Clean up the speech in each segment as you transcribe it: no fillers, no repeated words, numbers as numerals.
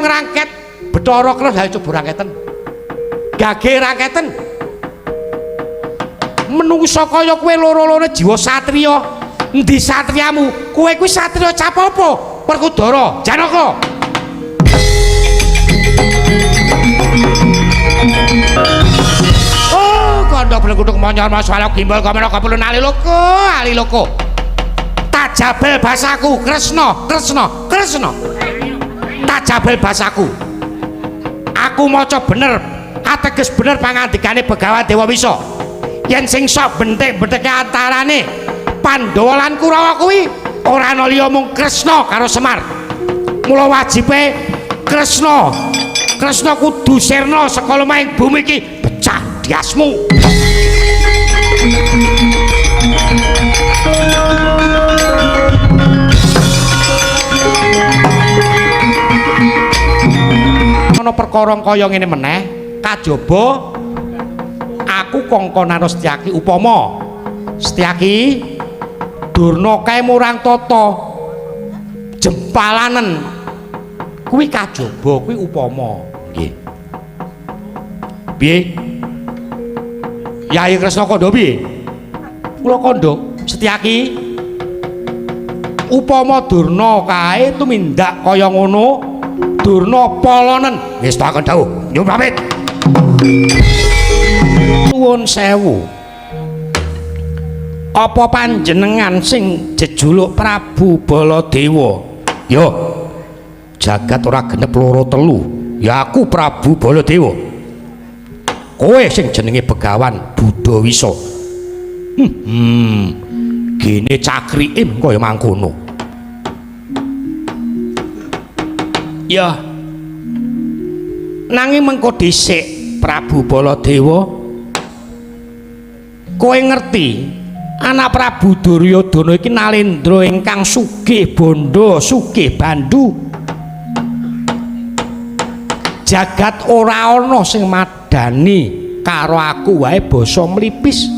ngrangket Bathara Kresna, ayo coba rangketen. Gage rangketen. Menungsa kaya kowe loro-lorone jiwa satriya. Endi satriyamu? Kowe kuwi satriya cap apa? Werkudara, Janaka. Oh, kandha blengkutuk monyor maswala gimbal kamana kapulun aliloko, aliloko. Tajabel basaku, Kresna, Kresna, Kresna. Tajabel basaku. Aku maca bener, ateges bener pangandikane Begawan Dewa Wisa. Yen sing sok bentik-bentike antarane Pandhawa lan Kurawa kuwi ora ana liya mung Kresna karo Semar. Mula wajibe Kresna, Kresna kudu sirna saka lemahing bumi iki pecah diasmu. Ana perkara kaya ngene meneh, kajaba aku kongkon karo Setyaki upama Setyaki Durna kae murang tata jempalanen kuwi kajaba kuwi upama. Nggih. Piye? Yayi Kresna kandha piye? Kula kandha Setyaki upama Durna kae tumindak kaya ngono, Durna polonen. Wis tak kon dawuh, nyuwun pamit. Nuwun sewu. Apa panjenengan sing jejuluk Prabu Baladewa? Yo. Jagat ora genep loro telu. Ya aku Prabu Baladewa. Kowe sing jenenge Begawan Budawisa. Gene cakrike kaya mangkono. Ya. Nanging mengko dhisik Prabu Baladewa, kowe ngerti anak Prabu Duryudana iki nalendra ingkang sugih bondo, sugih bandu. Jagat ora ana sing madani karo aku wae basa mlipis.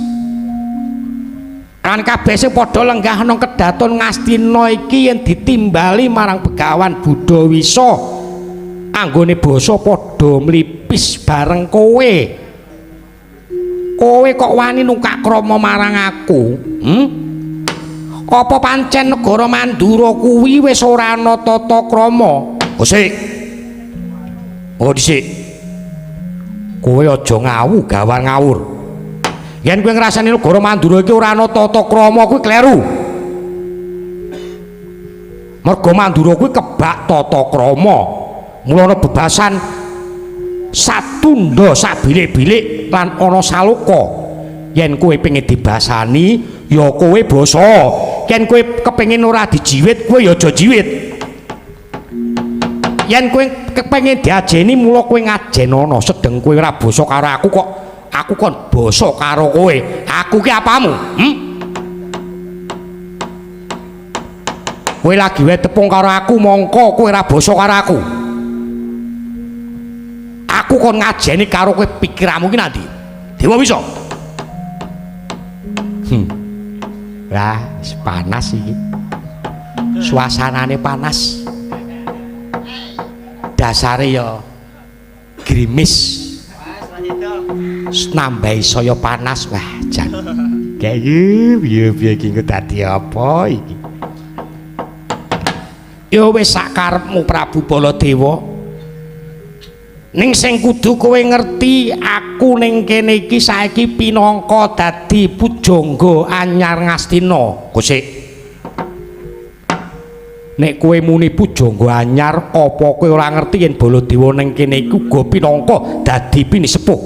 Lan kabeh sing padha lenggah nang kedaton Ngastina iki yen ditimbali marang Begawan Budawisa anggone basa padha mlipis bareng kowe. Kowe kok wani nungkak krama marang aku? Apa pancen negara Mandura kuwi wis ora ana tata krama? Sik. Oh dhisik. Kowe aja ngawu gawan ngawur. Yen kowe ngrasani negara Mandura iki ora ana tata krama kuwi kleru. Merga Mandura kuwi kebak tata krama. Mula ana bebasan satunda sabilik-bilik lan ana saloka. Yen kowe pengin dibasani ya kowe basa. Yen kowe kepengin ora dijiwit kowe ya aja jiwit. Yen kowe kepengin diajeni mula kowe ngajenono. Sedeng kowe ora basa karo aku kok aku kon basa karo kowe. Aku ki apamu? Kowe lagi wae tepung karo aku mongko kowe ora basa karo aku. Aku kon ngajeni karo kowe pikiranmu ki nanti. Dewa Wisa. Lah, panas iki. Suasanane panas. Dasare ya grimis. Nambahi saya panas. Wah, jan. Kayu piye piye iki engko dadi apa iki? Ya wis sak karepmu Prabu Baladewa. Ning sing kudu kowe ngerti, aku ning kene iki saiki pinangka dadi pujangga anyar Ngastina. Kosik. Nek kowe muni pujangga anyar, apa kowe ora ngerti yen Baladewa ning kene iku uga pinangka dadi pinisepuh?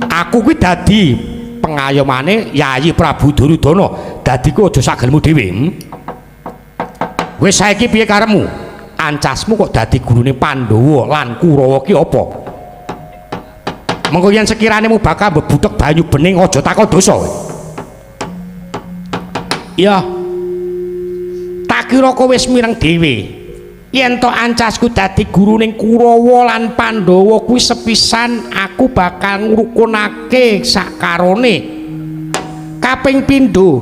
Aku kuwi dadi pengayomane Yayi Prabu Duryudana. Dadi ku aja sagelmu dhewe. Wis saiki piye karepmu? Ancasmu kok dadi gurune Pandhawa lan Kurawa ki apa? Mengko yen sekirane mu bakal mbebutek banyu bening aja takon dosa. Ya. Tak kira kowe wis mireng dhewe. Yen to ancasku dadi gurune Kurawa lan Pandhawa kuwi sepisan aku bakal ngrukunake sakarone. Kaping pindho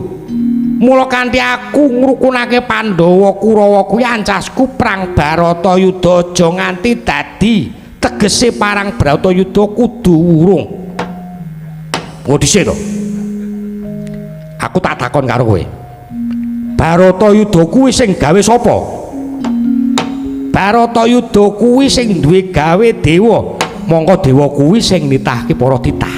Mula kanthi aku ngrukunake Pandhawa Kurawa kuwi ancasku perang Baratayuda aja nganti dadi tegese parang Baratayuda kudu wurung. Oh dhisik to. Aku tak takon karo kowe. Baratayuda kuwi sing gawe sapa? Baratayuda kuwi sing duwe gawe dewa. Mongko dewa kuwi sing nitahke para titah.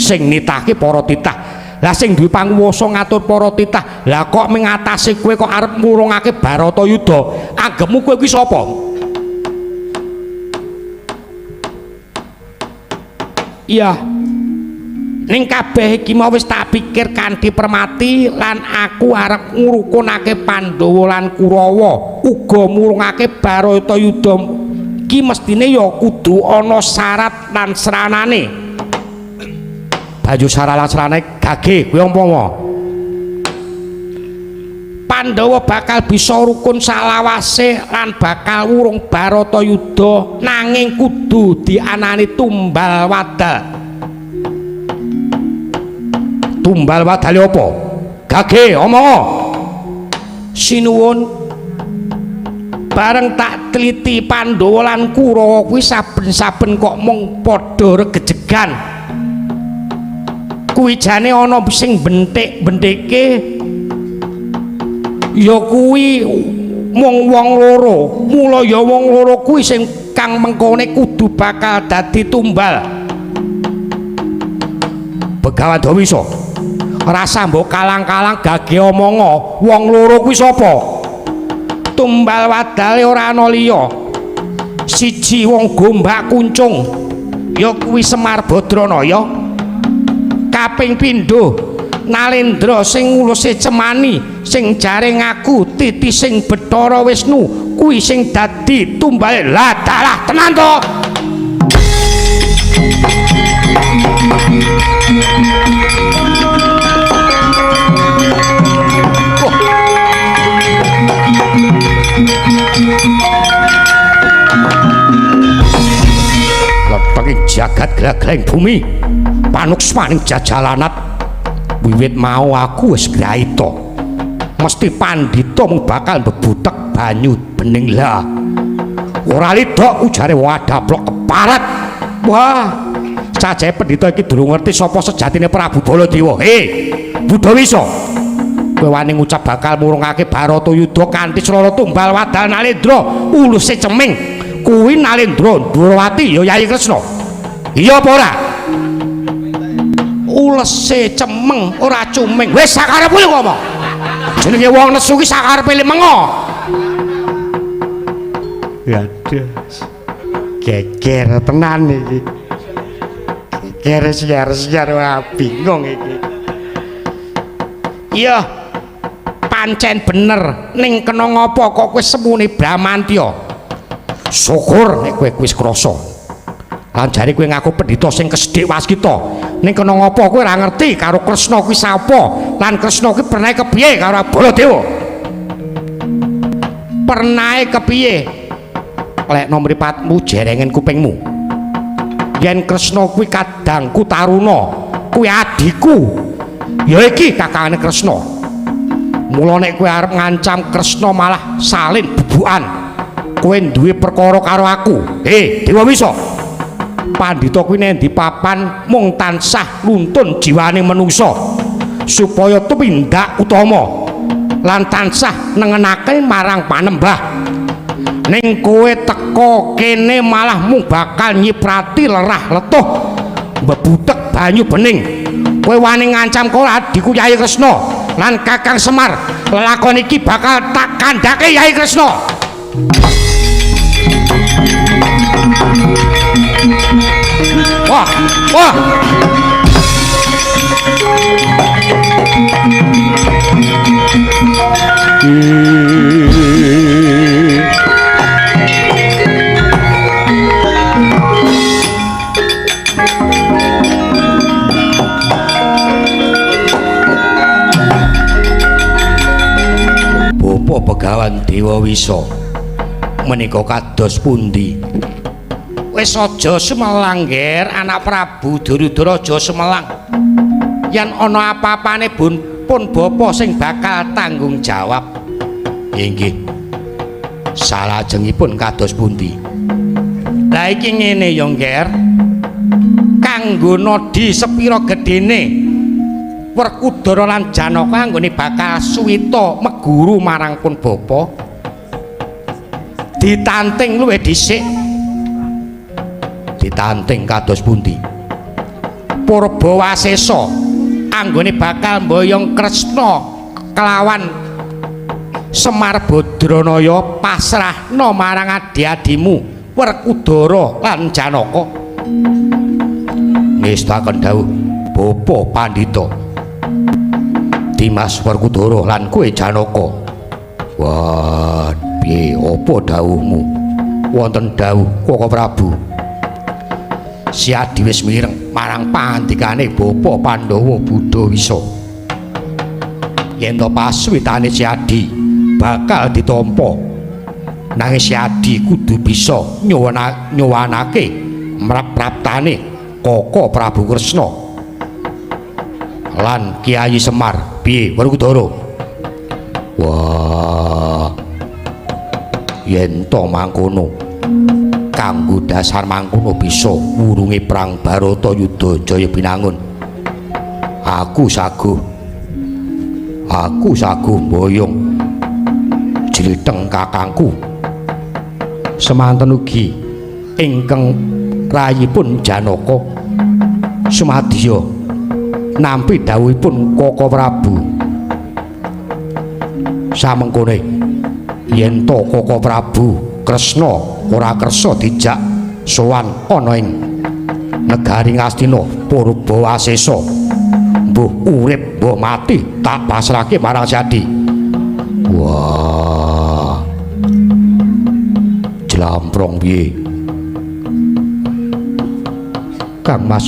Sing nitahke para titah. Lah sing duwe panguwasa ngatur para titah, lah kok mengatasi kowe kok arep ngurungake Baratayuda? Anggepmu kowe kuwi sapa? Iya. Ning kabeh iki mau wis tak pikir kanthi permati lan aku arep ngrukunake Pandhawa lan Kurawa, uga murungake Baratayuda iki mestine ya kudu ana syarat lan sranane. Banjur syarat lan sranane gage kuwi umpama Pandhawa bakal bisa rukun salawase lan bakal wurung Baratayuda nanging kudu dianani tumbal wadal. Tumbal wadale apa? Gage omong. Sinuwun, bareng tak teliti Pandhawa lan Kurawa kuwi saben-saben kok mung padha regejegan. Kuwi jane ana sing bentik-bentike ya kuwi mung wong loro. Mula ya wong loro kuwi sing kang mengkone kudu bakal dadi tumbal. Begawan Dawisa, rasa mbok kalang-kalang gage omonga, wong loro kuwi sapa? Tumbal wadale ora ana liya. Siji wong Gombak Kuncung, ya kuwi Semar Badranaya. Kaping pindho Nalendra sing nguluse cemani, sing jare ngaku titi sing Bathara Wisnu, kuwi sing dadi tumbale. Lah dalah tenan to. Letenge jagat glagleng bumi, panuksmaning jajalanat. Wiwit mau aku wis graita, mesti pandhita mung bakal mbebutek banyu bening. Lah ora lidok ujare wong adaplok keparat. Wah, sajae pendhita iki durung ngerti sapa sejatine Prabu Baladewa. He, Budawisa, kowe wani ngucap bakal murungake Baratayuda kanthi srana tumbal wadal Nalendra uluse ceming. Kuwi Nalendra Ndrawati ya Yayi Kresna. Iya apa ora? Ulese cemeng ora cuming. Wis sakarepmu lho ngomong. Jenenge wong nesu ki sakarepe le mengo. Waduh. Geger tenan iki. Geger siar-siar ora bingung iki. Iya. Pancen bener. Ning kena ngapa kok kowe semune Bramantya? Syukur nek kowe wis krasa. Lan jare kowe ngaku pendhita sing kesedhik waskita. Ning kena ngapa kowe ora ngerti karo Kresna kuwi sapa? Lan Kresna kuwi pernahe kepiye karo Baladewa? Pernahe kepiye? Lekno mripatmu jerengen kupingmu. Yen Kresna kuwi kadangku taruna, kuwi adhiku. Ya iki kakangane Kresna. Mula nek kowe arep ngancam Kresna malah salin bubukan. Kowe duwe perkara karo aku. He, Dewa Wisa. Pandhita kuwi nendi papan mung tansah nuntun jiwane manungsa supaya tumindak utama lan tansah nengenake marang panembah. Ning kowe teka kene malah mung bakal nyiprati lerah letuh mbebutek banyu bening. Kowe wani ngancam karo adhiku Yayi Kresna lan Kakang Semar. Lelakon iki bakal tak kandhake Yayi Kresna. Wah, wah. Bapa Begawan Dewa Wisa menika kados pundi? Wis aja sumelang, Nger, anak Prabu Duryudana aja sumelang. Yen ana apa-apane bun Pun bapa sing bakal tanggung jawab. Inggih. Salajengipun kados pundi? Lah iki ngene ya, Ngger. Kanggo nodi sepira gedene Werkudara lan Janaka anggone bakal suwita meguru marang pun bapa, ditanting luwih dhisik. Ditanting kados pundi? Purbawasesa anggone bakal mboyong Kresna kelawan Semar Badranaya pasrahna marang adi-adimu Werkudara lan Janaka. Ngestaken dawuh Bapa Pandhita. Dimas Werkudara lan kowe Janaka. Wah, piye apa dawuhmu? Wonten dawuh Koko Prabu. Siadi wis mireng marang pangandikane Bapa Pandhawa Budawisa. Yen to paswitane Siadi bakal ditampa, nanging Siadi kudu bisa nyuwanake mrap-praptane Koko Prabu Kresna lan Kyai Semar. Piye Werkudara? Wah, yen to mangkono, kanggo dasar mangkono bisa wurunge perang Baratayuda Jaya Binangun. Aku saguh mboyong jlitheng kakangku. Semanten ugi ingkang rayipun Janaka sumadya nampi dawuhipun Koko Prabu. Samengkone yen to Koko Prabu Kresna ora kersa dijak sowan ana ing negari Ngastina Purbawasesa, mbuh urip mbuh mati tak pasrahke marang Siadi. Wah, jlamprong piye Kang Mas?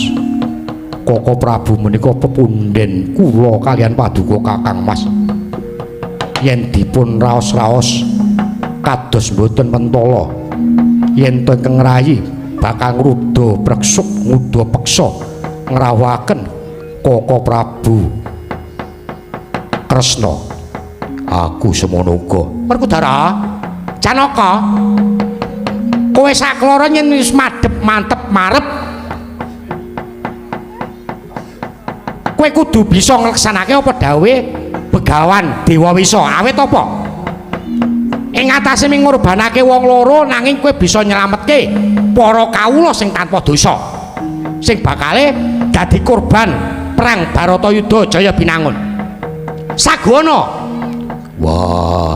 Koko Prabu menika pepunden kula kalian paduka Kakang Mas. Yen dipun raos-raos kados mboten mentala, yen to ingkang rayi bakal ngruda preksuk nguda peksa ngrawuhaken Koko Prabu Kresna. Aku semono uga. Werkudara, Janaka, kowe sakloro yen wis madhep mantep marep, kowe kudu bisa ngleksanake apa dawuhe Begawan Dewa Wisa. Awit apa? Ing atase ming ngorbanake wong loro, nanging kowe bisa nyelametke para kawula sing tanpa dosa, sing bakale dadi korban perang Baratayuda Jaya Binangun. Sagono. Wah,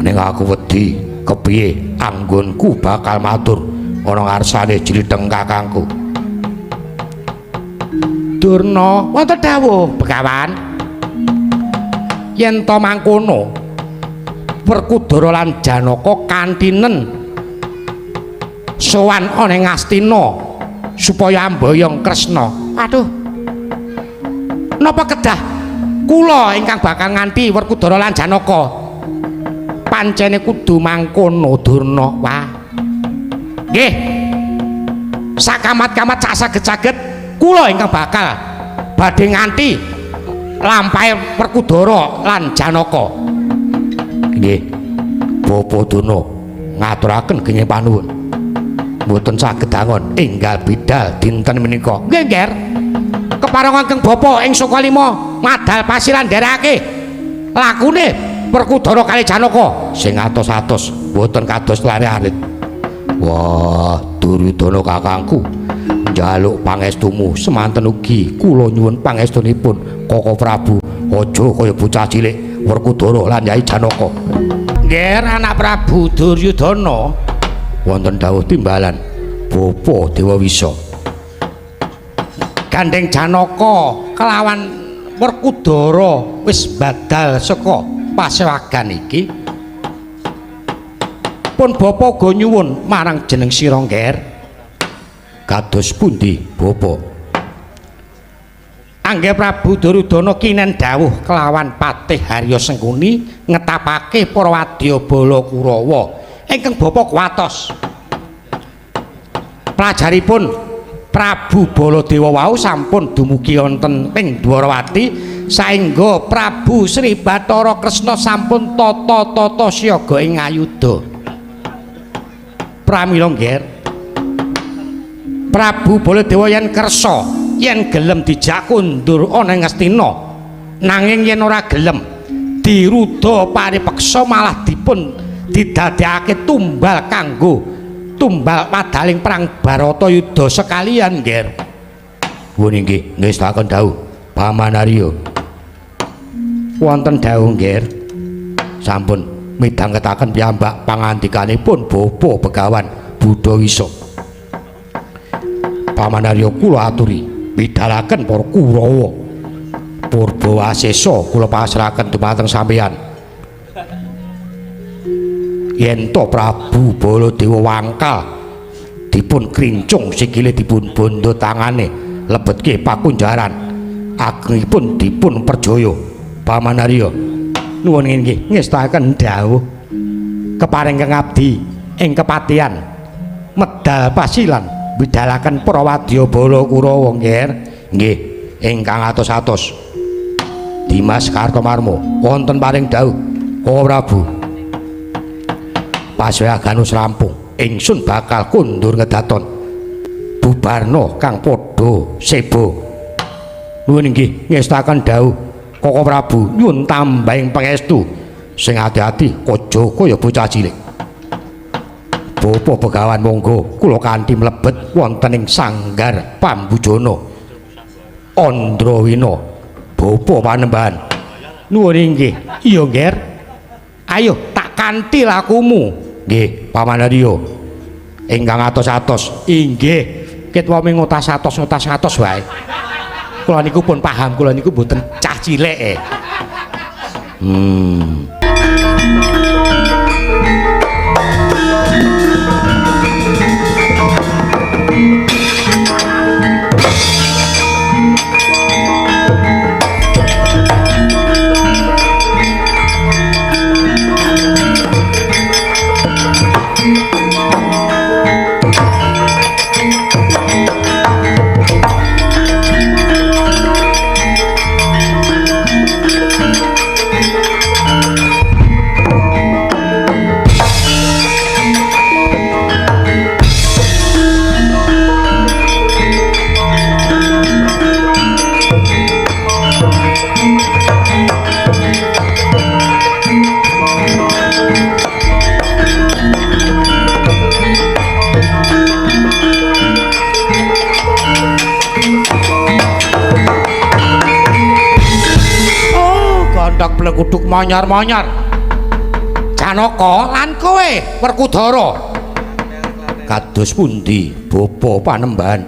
ning aku wedi kepiye anggonku bakal matur ana ngarsane jlitheng kakangku. Durna, wonten dawuh Begawan. Yen to mangkono, Werkudara lan Janaka kantinen sowan ana ing Ngastina supaya amboyong Kresna. Aduh. Napa kedah kula ingkang bakal nganti Werkudara lan Janaka? Pancene kudu mangkono Durna. Wah. Nggih. Sakamat-kamat sak saged-saged kula ingkang bakal badhe nganti lampahe Werkudara lan Janaka. Nggih. Bapa Durna ngaturaken genging panuwun. Mboten saged angon enggal bidal dinten menika. Nggih, Ngger. Kepareng ageng bapa ing Sukalima madal pasiran nderekake lakune Werkudara kali Janaka sing atos-atos mboten kados lare alit. Wah, Duryudana kakangku njaluk pangestumu, semanten ugi kula nyuwun pangestunipun Koko Prabu. Aja kaya bocah cilik Werkudara lan Yai Janaka. Ngger, anak Prabu Duryudana, wonten dawuh timbalan Bapa Dewa Wisa. Gandeng Janaka kelawan Werkudara wis badal saka pasewagan iki. Pun bapa uga nyuwun marang jeneng sira, Ngger. Kados pundi, Bapa? Angger Prabu Duryudana kinen dawuh kelawan Patih Harya Sengkuni ngetapake para wadyabala Kurawa ingkang bapa kuwatos. Pelajaripun Prabu Baladewa wau sampun dumugi wonten ing Dwarawati Saengga Prabu Sri Bathara Kresna sampun tata-tata siaga ing ayuda. Pramila ngger Prabu Baladewa yen kersa yen gelem dijak kundur ana ing Ngastina, nanging yen ora gelem diruda paripeksa malah dipun didadekake tumbal kanggo tumbal padaling perang Baratayuda sekalian ngger. Nuwun inggih ngestakaken dawuh Paman Arya. Wonten dawuh ngger. Sampun midhangetaken piyambak pangandikanipun Bapa Begawan Budawisa. Paman Arya kula aturi midhalaken para Kurawa. Purbawasesa kula pasrahaken dumateng sampeyan. Yen to Prabu Baladewa wangkal dipun krincung sikile dipun bondo tangane lebetke pakunjaran agengipun dipun perjaya. Paman Arya nuwun inggih ngestakaken dawuh keparing kang abdi ing kepatihan medal pasilan bidalaken para wadya bala Kurawa nggih. Nggih ingkang atos-atos Dimas Kartomarmo wonten paring dawuh Koko Prabu. Paswagan wis rampung, ingsun bakal kundur ngedaton bubarna kang padha seba. Nuwun inggih ngestakaken dawuh Koko Prabu nyuwun tambahing pangestu sing ati-ati aja kaya bocah cilik. Bapa Begawan monggo kula kanthi mlebet wonten ing sanggar Pambujana Andrawina. Bapa Panembahan nuwun inggih. Iya ngger, ayo tak kanthi lakumu. Nggih Paman Arya ingkang atos-atos. Inggih ket wong ngotas-atos-ngotas-atos wae. Kula niku pun paham, kula niku mboten cah cilik. Blekuduk monyor-monyor Janaka lan kowe Werkudara kados pundi Bapa Panembahan?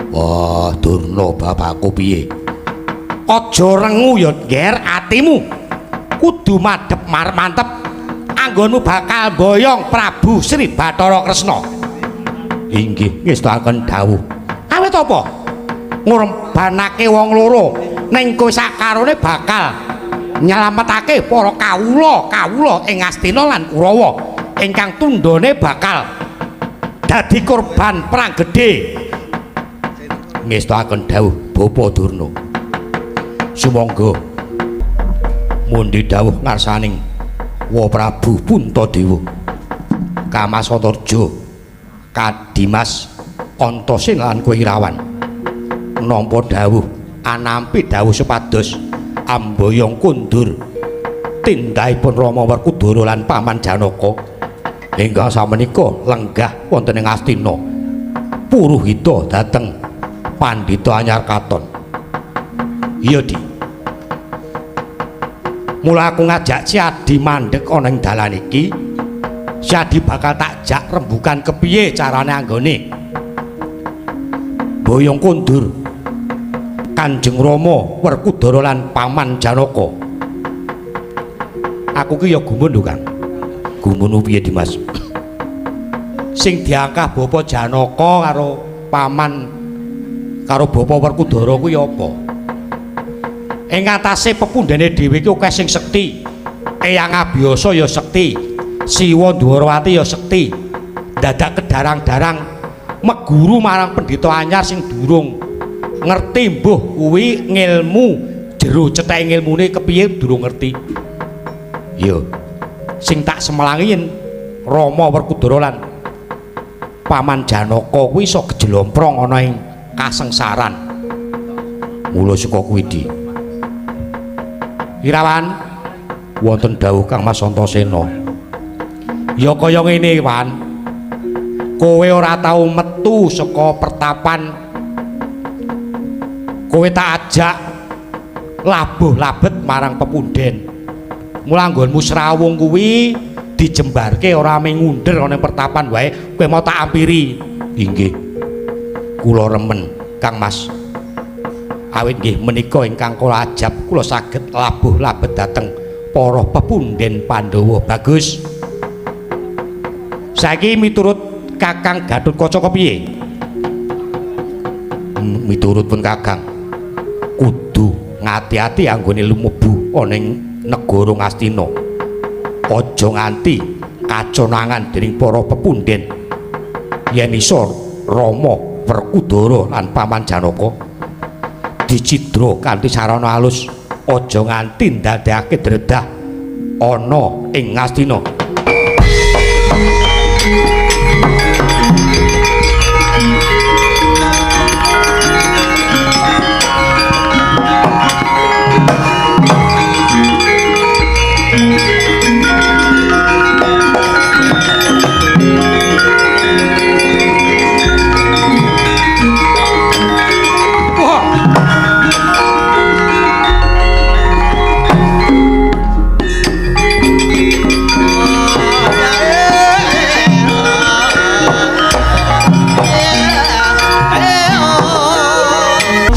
Wah Durna bapakku piye? Aja rengu ya ngger atimu kudu madhep mantep anggonmu bakal boyong Prabu Sri Bathara Kresna. Inggih ngestakaken dawuh. Awit apa ngorbanake wong loro ning kowe sakarone bakal nyelametake para kawula-kawula ing Astina lan Kurawa ingkang tundhone bakal dadi korban perang gedhe. Ngestakaken dawuh Bapa Durna. Sumangga mundi dawuh ngarsaning Wa Prabu Puntadewa Kamasantarja Kadimas Antasena lan kowe Irawan nampa dawuh anampi dawuh supados amboyong kundur tindahipun Rama Werkudara lan Paman Janaka ingkang samenika lenggah wonten ing Astina puruhita dhateng Pandhita Anyar Katon. Iya Di, mula aku ngajak Si Adi mandhek ana ing dalan iki. Si Adi bakal tak jak rembukan kepiye carane anggone boyong kundur Kanjeng Rama Werkudara lan Paman Janaka. Aku ki ya gumun lho Kang. Gumun piye Dimas? Sing diangkah Bapa Janaka karo Paman karo Bapa Werkudara kuwi apa? Ing atase pepundhene dhewe iki akeh sing sekti. Eyang Abiyasa ya sekti, Siwa Ndwarawati ya sekti. Dadak kedarang-darang meguru marang pendhita anyar sing durung ngerti mbuh kuwi ngilmu Jero cethek ilmune kepiye durung ngerti. Iya. Sing tak semelangi yen Rama Werkudara lan Paman Janaka kuwi iso gejelomprong ana ing kasengsaran. Mula saka kuwi Di. Irawan, wonten dawuh Kang Mas Antasena. Ya kaya ngene, Wan. Kowe ora tau metu saka pertapan. Kowe tak ajak labuh labet marang pepunden. Mula nggonmu srawung kuwi dijembarke ora mung ngunder ana pertapan wae, kowe mau tak ampiri. Inggih. Kula remen, Kang Mas. Awit nggih menika ingkang kula ajab kula saged labuh labet dhateng para pepunden Pandhawa. Bagus. Saiki miturut Kakang Gatotkaca kepiye? Miturut pun Kakang kudu ngati-ati anggone lumebu ana ing negara Ngastina. Aja nganti kaconangan dening para pepunden. Yen iso Rama Werkudara lan Paman Janaka dicidra kanthi sarana alus, aja nganti ndadekake dredah ana ing Ngastina.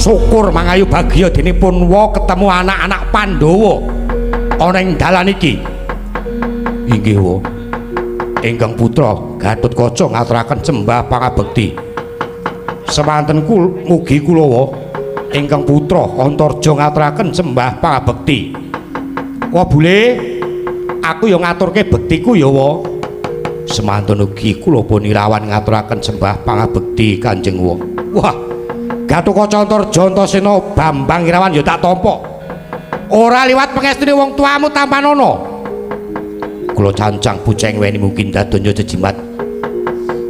Syukur mangayu bagya dene Punwa ketemu anak-anak Pandhawa ana ing dalan iki. Inggih wa. Ingkang putra Gatotkaca ngaturaken sembah pangabekti. Semanten kul mugi kula wa ingkang putra Antarja ngaturaken sembah pangabekti. Wa bule, aku ya ngaturke bektiku ya wa. Semanten ugi kula pun Irawan ngaturaken sembah pangabekti Kanjeng wa. Wah, Gatotkaca Antarja Antasena Bambang Irawan ya tak tampa. Ora liwat pengestune wong tuamu tampanana. Kula cancang bocah weni mungkin dadonya jejimat.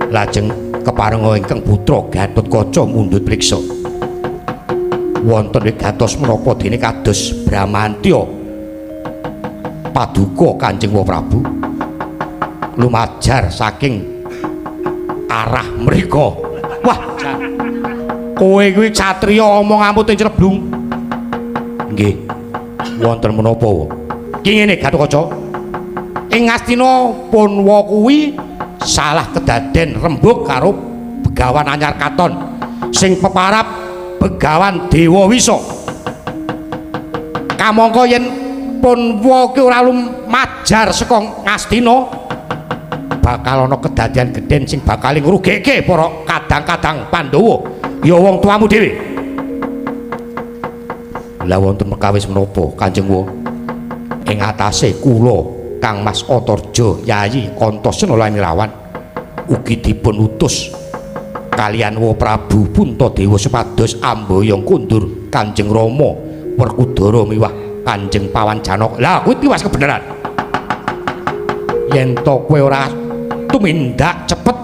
Lajeng keparenga ingkang putra Gatotkaca mundhut priksa. Wonten wigatos menapa dene kados Bramantya paduka Kanjeng Wa Prabu lumajar saking arah mriku. Wah, kowe kuwi satriya omonganmu teng cleblung. Nggih. Wonten menapa? Ki ngene Gatotkaca. Ing Ngastina Punwa kuwi salah kedaden rembug karo Begawan Anyar Katon sing peparap Begawan Dewa Wisa. Kamangka yen Punwa ki ora lumajar saka Ngastina bakal ana kedadian gedhen sing bakal ngrugeke para kadang-kadang Pandhawa. Ya wong tuamu dhewe. Lah wonten mekawis menapa Kanjeng Wa? Ing atase kula Kang Mas Antarja Yayi Antasena lan Irawan ugi dipun utus kalian Wa Prabu Puntadewa supados amboyong kundur Kanjeng Rama Werkudara miwah Kanjeng Pawan Janaka. Lah kuwi tiwas kebenaran. Yen to kowe ora tumindak cepet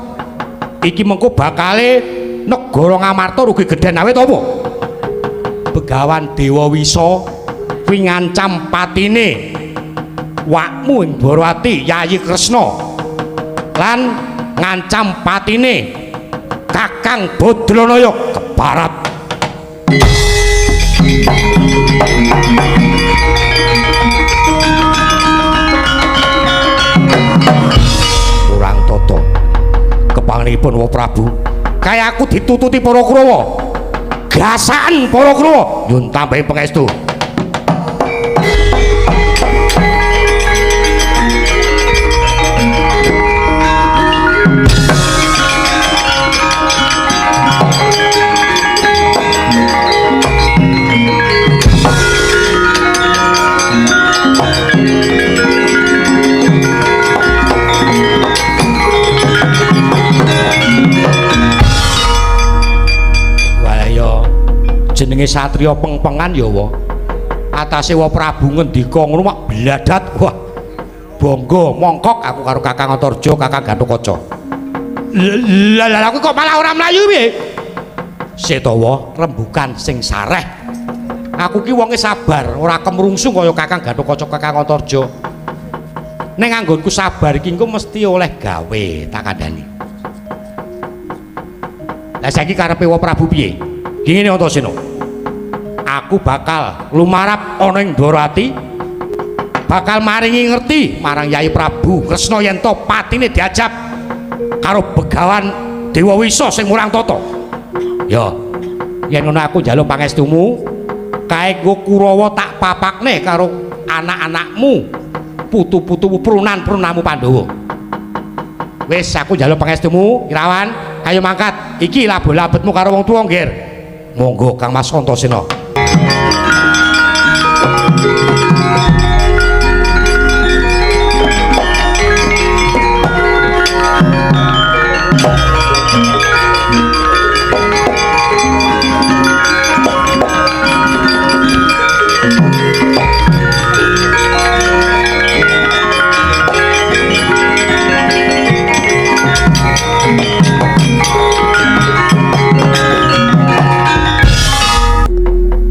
iki mengko bakale negara Ngamarta rugi gedhen awit apa? Begawan Dewa Wisa kuwi ngancam patine wakmu ing Dwarawati Yayi Kresna lan ngancam patine Kakang Badranaya kebarat. Kurang tata kepanginipun Wa Prabu kaya aku ditututi para Kurawa. Gasaken para Kurawa nyun tambahi pangestu. Jenenge satriya pengpengan ya wa. Atase wa Prabu ngendika ngono mak bladat. Wah. Bangga mongkok aku karo Kakang Antarja, Kakang Gatotkaca. Lah lah aku kok malah ora mlayu piye? Setawa rembukan sing sareh. Aku ki wonge sabar, ora kemrungsung kaya Kakang Gatotkaca, Kakang Antarja. Ning anggonku sabar iki engko mesti oleh gawe, tak kandhani. Lah saiki karepe wa Prabu piye? Ki ngene Antasena. Aku bakal lumarap ana ing Dwarati, bakal maringi ngerti marang Yai Prabu Kresna yen to patine diajab karo begawan Dewa Wisa sing murang tata. Ya, yen ngono aku njaluk pangestumu, kae nggo Kurawa tak papakne karo anak-anakmu, putu-putumu, prunan-prunamu Pandhawa. Wis aku njaluk pangestumu, Irawan, ayo mangkat. Iki labuh-labetmu karo wong tuwa, Nggir. Monggo Kang Mas Antasena.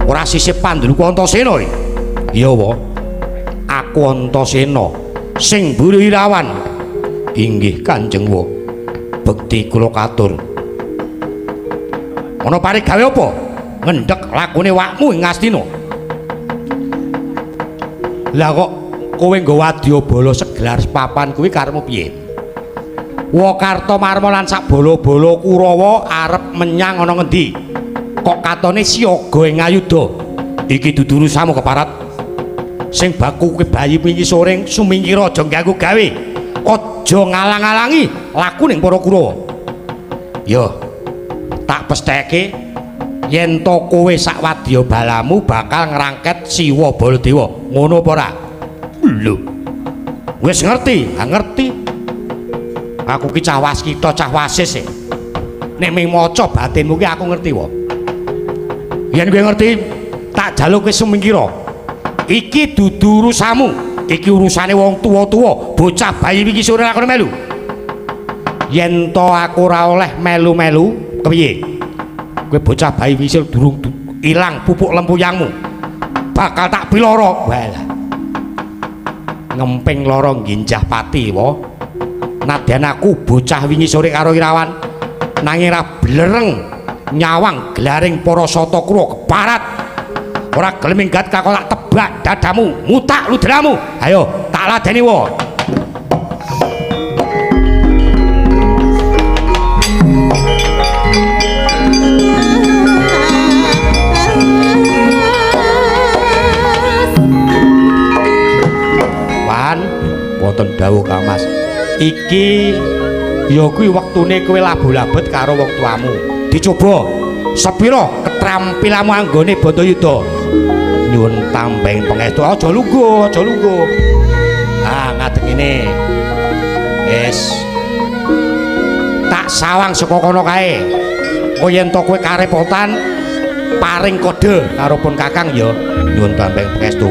Ora sisip panduluku Antasena iki. Iya wa. Aku Antasena sing mburu Irawan. Inggih Kanjeng wa. Bekti kula katur. Ana parigawe apa? Ngendhek lakune wakmu ing Ngastina. Lah kok kowe nggo wadyabala segelar sepapan kuwi karepmu piye? Wakarta Marma lan sak bala-bala Kurawa arep menyang ana ngendi? Kok katone siaga ing ayudha? Iki dudu urusanmu keparat. Sing baku kuwi bayi wingi sore sumingkira aja ganggu gawe. Aja ngalang-alangi lakuning para Kurawa. Ya, tak pestheke yen to kowe sak wadya balamu bakal ngrangket Siwa Baladewa. Ngono apa ora? Lho. Wis ngerti? Ha ngerti. Aku ki cah waskita, cah wasis e. Nek ming maca batinmu ki aku ngerti wae. Yen kowe ngerti, tak jaluk kowe sumingkira. Iki dudu urusanmu, iki urusane wong tuwa-tuwa, bocah bayi iki sore lakone melu. Yen to aku ora oleh melu-melu, kepiye? Kowe bocah bayi iki durung ilang pupuk lempuyangmu. Bakal tak piloro. Walah. Ngemping lara ngginjah pati wa. Nadyan aku bocah wingi sore karo Irawan nanging ra blereng nyawang gelaring para sata kura keparat. Ora gelem minggat kakok tak tebak dadamu, mutak ludramu. Ayo tak ladeni wa. Wan, wonten dawuh Kang Mas. Iki ya kuwi wektune kowe labuh-labet karo wong tuamu. Dicoba sepira ketrampilanmu anggone Bantayuda. Nyuwun tambeng pangestu. Aja lungguh, aja lungguh. Ah, ngadeg ngene. Wis. Tak sawang saka kono kae. Engko yen to kowe karepotan paring kode karo pun Kakang ya. Nyuwun tambeng pangestu.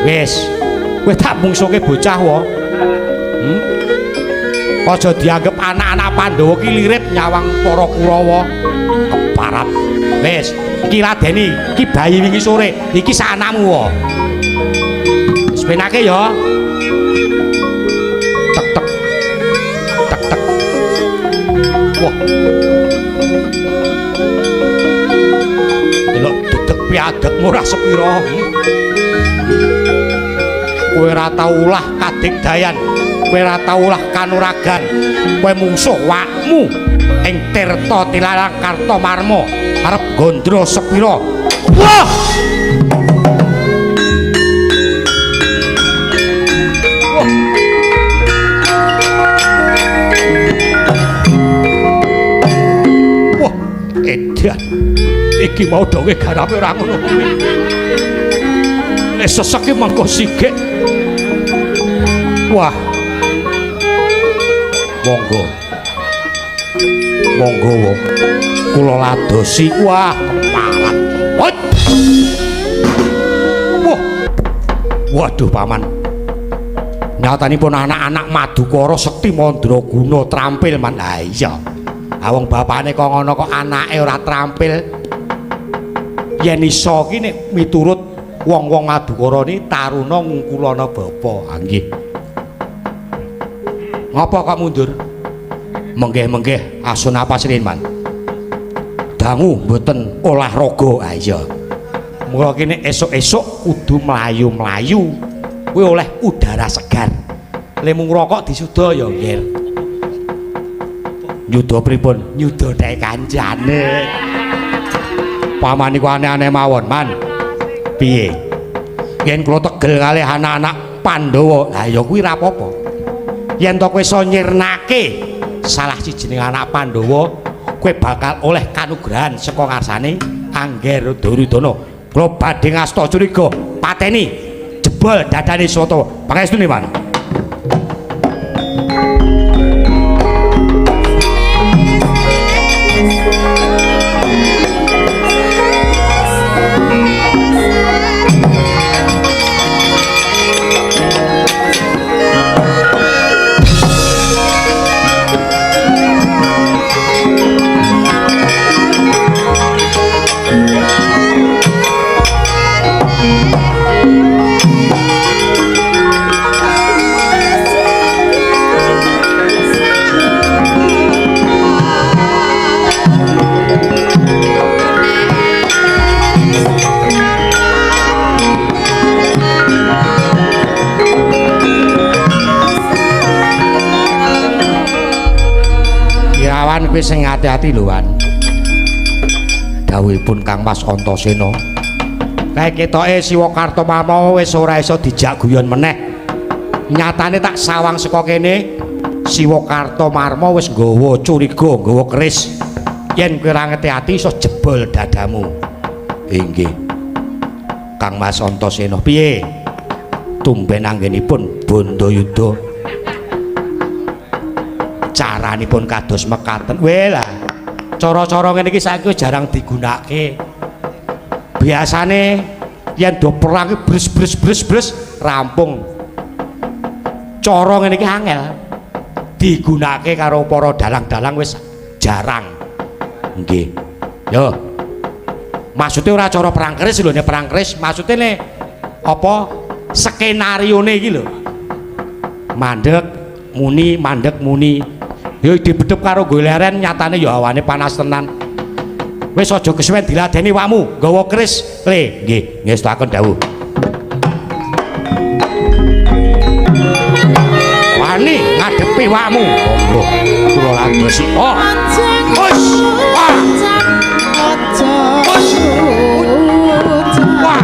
Wis. Kowe tak mungsuke bocah wa. Aja dianggep anak-anak Pandhawa ki lirip nyawang para Kurawa. Keparat. Wis, iki ladeni, iki bayi wingi sore, iki sak anakmu wa. Wis penake ya. Tek tek. Tek tek. Wah. Delok dedek piadekmu ora sepira. Kowe ora tau ulah kadigdayan, kowe ora tau ulah kanuragan, kowe mungsuh wakmu ing Tirta Tilarang Kartomarma arep gondro sepira. Wah! Wah. Wah, edan. Iki mau donge garape ora ngono kuwi. Nek sesek ki mengko sigek. Wah. Monggo. Monggo wong. Kula ladosi. Wah, keparat. Hot. Waduh paman. Nyatanipun anak-anak Madukara sekti mandraguna trampil man. Ha iya. Ha wong bapakne kok ngono kok anake ora trampil. Yen iso ki nek miturut wong-wong Madukara ni taruna ngungkulana bapa. Ha nggih. Ngapa kok mundur? Menggih-menggih asun apa man. Dangu mboten olahraga. Ha iya. Mula kene esuk-esuk kudu mlayu-mlayu. Kuwi oleh udara segar. Lemu ngrokok disuda ya, Nggir. Nyuda pripun? Nyuda tek kancane. Paman niku aneh-aneh mawon, Man. Piye? Yen kula tegel kalih anak-anak Pandhawa, lah ya kuwi ra apa-apa. Yen to kowe iso nyirnake salah sijining anak Pandhawa, kowe bakal oleh kanugrahan saka ngarsane Angger Duryudana. Kula badhe ngasta curiga, pateni jebol dadane Swata. Pangestune, Man. Irawan kowe sing ati-ati lho, Wan. Dawuhipun Kang Mas Antasena. Kae ketoke Siwa Kartomarma wis ora iso dijak guyon meneh. Nyatane tak sawang saka kene Siwa Kartomarma wis nggawa curiga, nggawa keris. Yen kowe ora ngeti-ati iso jebol dadamu. Inggih. Kang Mas Antasena, piye? Tumben anggenipun Bandayuda. Caranipun kados mekaten. Weh lah. Cara-cara ngene iki saiki wis jarang digunakake. Biasane yen do perang iki bres bres bres bres rampung. Cara ngene iki angel. Digunakake karo para dalang-dalang wis jarang. Nggih. Yo. Maksude ora cara perang keris lho, nek perang keris maksude ne apa skenarione iki lho. Mandek muni, mandek muni. Ya dibedhep karo goleren nyatane ya awane panas tenan. Wis aja kesuwen diladeni wakmu, nggawa keris. Le, nggih, ngestuaken dawuh. Wani ngadepi wakmu. Monggo kula landosi. Oh. Wis. Wah. Wis. Wah.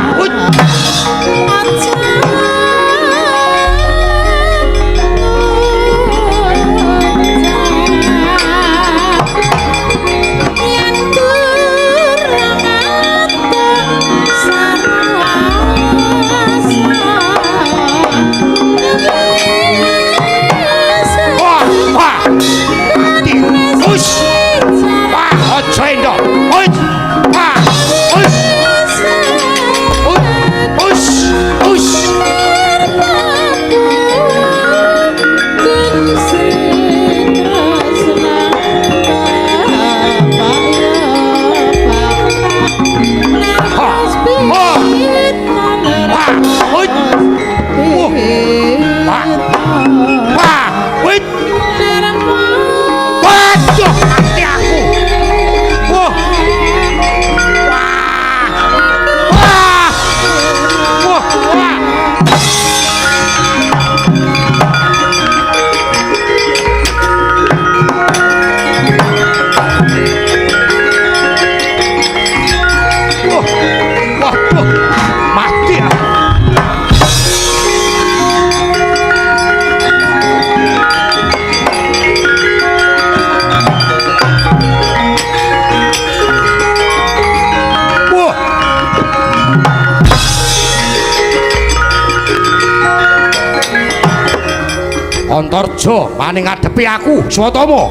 Antarja maning ngadepi aku Swatama.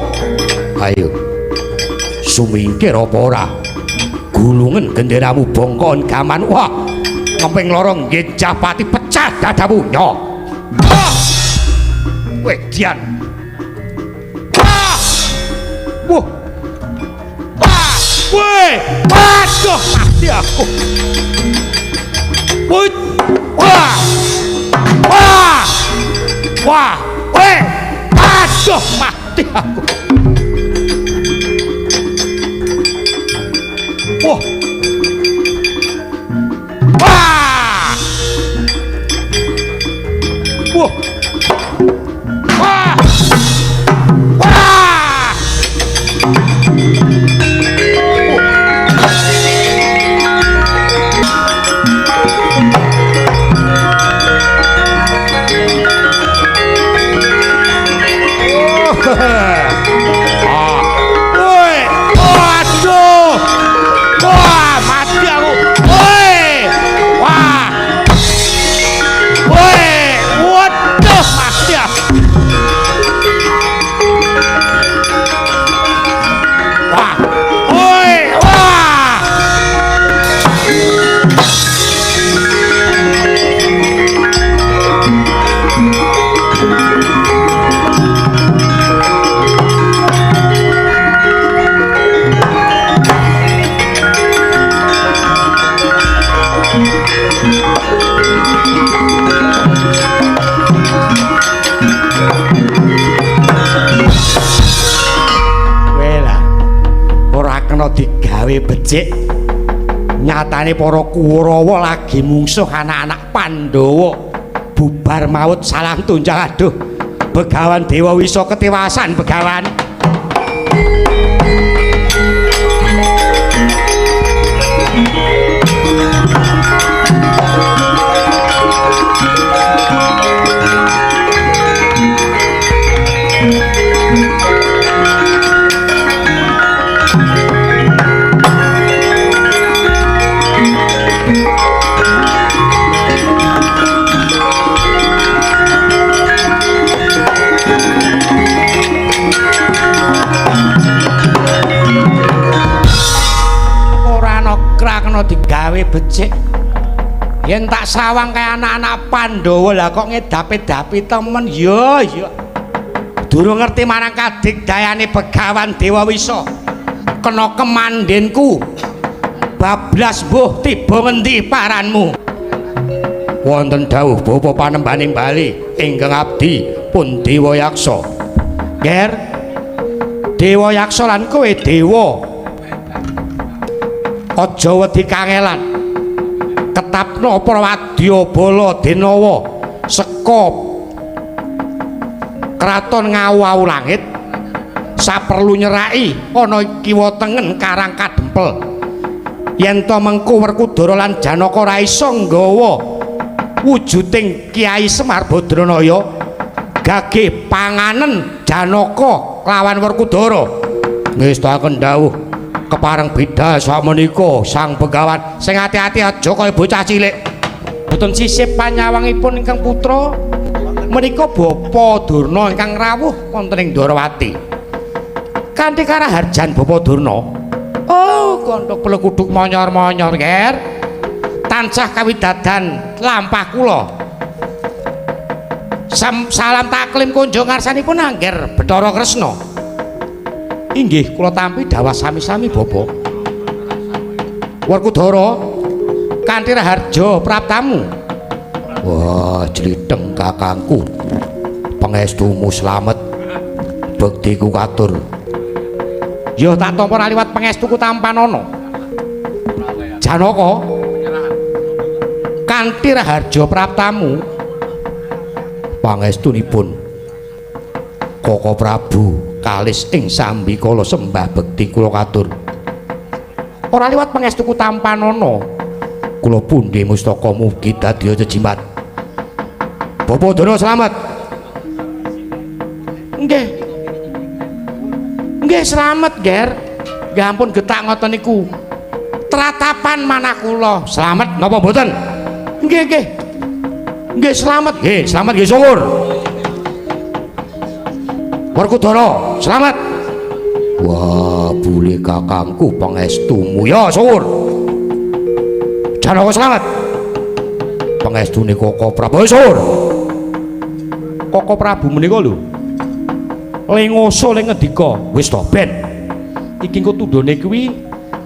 Ayo. Sumingkir apa ora? Gulungen genderamu bongkon gaman. Wah, ngemping loro nggih Japati pecah. Pecah dadamu nyo. Ah! Wedian. Ah! Wah. Ah! Weh, waduh mati aku. Wih. Wah. Wah. Wah. Weh. Aduh mati aku. Wah. Wah. Wah. Wah. Wah. Ah. Woi, waduh. Wah, mati aku. Woi. Wah. Woi, waduh, mati aku. Wah. Woi, wah. Wela. Ora kena digawe becik. Nyatane para Kurawa lagi mungsuh anak-anak Pandhawa. Bubar maut salah tunjang aduh. Begawan Dewa Wisa ketiwasan Begawan. Ora ana kena digawe becik. Yen tak sawang kaya anak-anak Pandhawa lah kok ngedapi-dapi temen. Ya ya. Durung ngerti marang kadigdayane Begawan Dewa Wisa. Kena kemandenku. Bablas mbuh tiba ngendi paranmu. Wonten dawuh bapa panembaning bali ingkang abdi pun Dewa Yaksa. Ger, Dewa Yaksa lan kowe dewa. Aja wedi kangelan. Ketapno para wadyabala denawa saka kraton Ngawu langit saperlu nyeraki ana kiwa tengen Karang Kadempel. Yen to mengko Werkudara lan Janaka ora iso nggawa wujuding Kyai Semar Badranaya gage panganen Janaka lawan Werkudara. Ngestakaken dawuh kepareng bidal sakmenika Sang Begawan. Sing ati-ati aja kaya bocah cilik. Boten sisip panyawangipun ingkang putra menika Bapa Durna ingkang rawuh wonten ing Dwarawati. Kanthi karaharjan Bapa Durna. Oh, gondok plekuduk monyor-monyor, Ger. Tansah kawidadan lampah kula. Salam taklim kunjung ngarsanipun Angger Bathara Kresna. Inggih kula tampi dhawah sami-sami Bapak. Werkudara kanthi raharja praptamu. Wah, jlitheng kakangku. Pangestumu slamet. Bektiku katur. Ya tak tampa ora liwat pangestuku tampanana. Janaka kanthi raharja praptamu. Pangestunipun Koko Prabu kalis ing sambikala sembah bekti kula katur. Ora liwat pangestuku tampanana. Kula pundi mustaka mugi dadi jejimat. Bapa Durna slamet. Nggih. Nggih slamet, Ger. Nggih ampun getak ngoten niku. Tratapan manah kula. Slamet napa mboten? Nggih, nggih. Nggih slamet. Nggih, slamet nggih syukur. Werkudara, selamat. Wah, bule kakangku pangestumu ya syukur. Janaka selamat. Pangestune Koko Prabu. Sur. Koko Prabu menika lho. Le ngoso le ngendika, wis to ben. Iki engko tundhone kuwi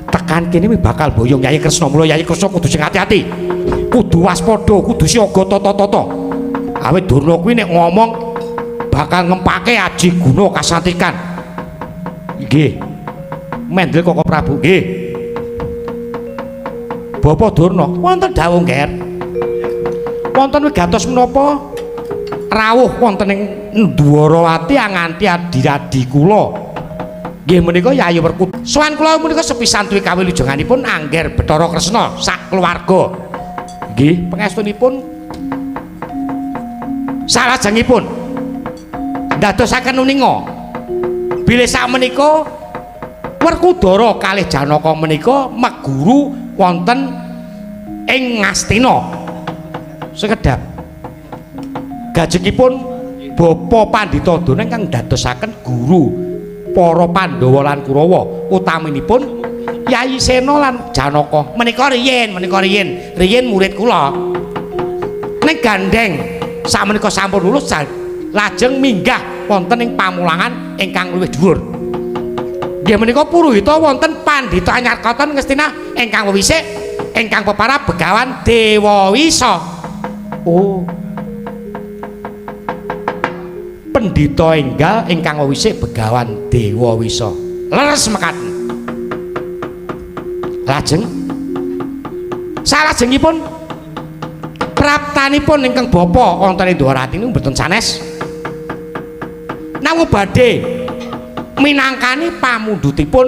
tekan kene bakal boyong Yayi Kresna. Mula Yayi Kresna kudu sing ati-ati. Kudu waspada, kudu siaga tata-tata. Awit Durna kuwi nek ngomong bakal ngempake aji guna kasantikan. Nggih. Mendel Koko Prabu nggih. Bapak Durna, wonten dawuh, Nger. Wonten wigatos menapa rawuh wonten ing Ndwarawati anganti adi-adi kula. Nggih menika Yayi Werkudara. Sowan kula menika sepisan tuwi kawilujenganipun Angger Bathara Kresna sak keluarga. Nggih, pangestunipun salajengipun ndadosaken uninga bilih sakmenika Werkudara kalih Janaka menika meguru wonten ing Ngastina. Sekedhap gajengipun Bapa Pandhita Durna ingkang ndadosaken guru para Pandhawa lan Kurawa, utaminipun Yayi Sena lan Janaka. Menika riyin, menika riyin, riyin murid kula. Ning gandeng sakmenika sampun lulus lajeng minggah wonten ing pamulangan ingkang luwih dhuwur. Nggih menika puruhita wonten Pandhita Anyar Katon Ngastina ingkang wewisik ingkang peparab Begawan Dewawisa. Oh. Pendhita enggal ingkang wewisik Begawan Dewawisa. Leres mekaten. Lajeng salajengipun praptanipun ingkang bapa wonten ing Dwarati niku mboten sanes. Namung badhe minangkani pamundhutipun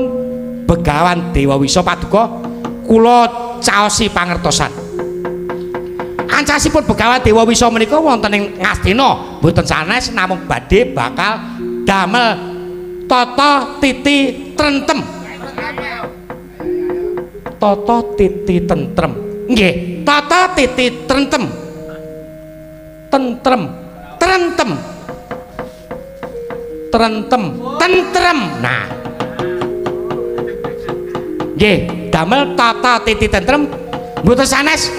Begawan Dewawisa paduka kula caosi pangertosan. Ancasipun Begawan Dewawisa menika wonten ing Ngastina mboten sanes namung badhe bakal damel tata titi trentem. Tata titi tentrem. Nggih, tata titi trentem. Tentrem, trentem. Trentem, tentrem. Nah. Nggih, damel tata titi tentrem mboten sanes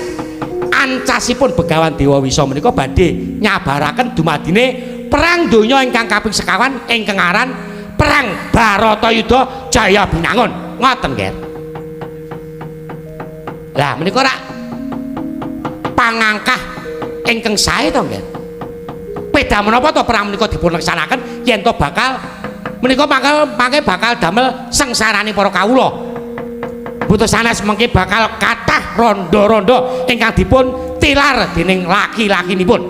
ancasipun Begawan Dewawisa menika badhe nyabaraken dumadine perang donya ingkang kaping sekawan ingkang aran Perang Baratayuda Jaya Binangun. Ngoten, Nger. Lah menika rak pangangkah ingkang sae to, Nger. Peda menapa to perang menika dipun laksanaken yen to bakal menika mangke bakal damel sengsarane para kawula. Mboten sanes mengke bakal kathah rondo-rondo ingkang dipun tilar dening laki-lakinipun.